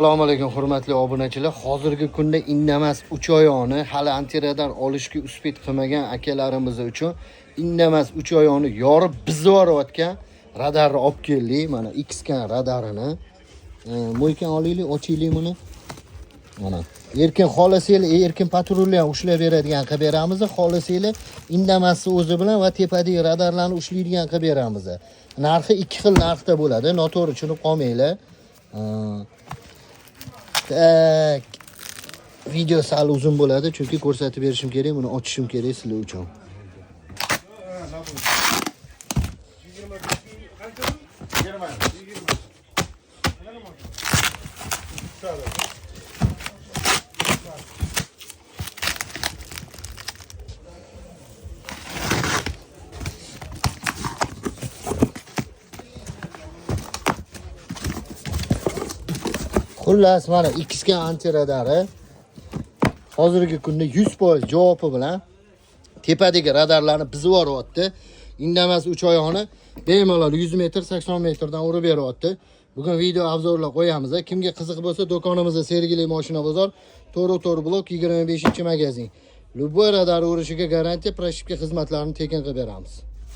Assalomu alaykum, hurmatli obunachilar. Hozirgi kunda indamas uch oyoqni hali antiradar olishga успеть qilmagan akalarimiz uchun indamas uch oyoqni yorib buzib yuborayotgan radarni olib keldik. Mana Xcan radarini. Мойка olaylik, ochaylik buni. Mana erkin xohlasanglar, erkin patrulni ham ushlab beradigan qilib beramiz. Xohlasanglar, indamasni o'zi bilan va tepadagi radarlarni ushlaydigan qilib beramiz. Narxi ikki xil narxda bo'ladi. Noto'g'ri tushunib qolmanglar. Так. Video sal uzun bo'ladi, chunki ko'rsatib berishim kerak, buni ochishim kerak sizlar uchun. 20. 20. Xullas, mana Xcan antiradari hozirgi kunda 100% javobi bilan tepadagi radarlarni buzib yuboryapti. Indamas uch oyoqni bemalol 100 metr, 80 metrdan urib beryapti. Bugun video обзор lar qo'yamiz. Kimga qiziq bo'lsa, do'konimizda Sergeli mashina bozor, To'g'ri blok 25-magazin. Любой radar urishiga garantiya, прошивка xizmatlarini tekin qilib beramiz.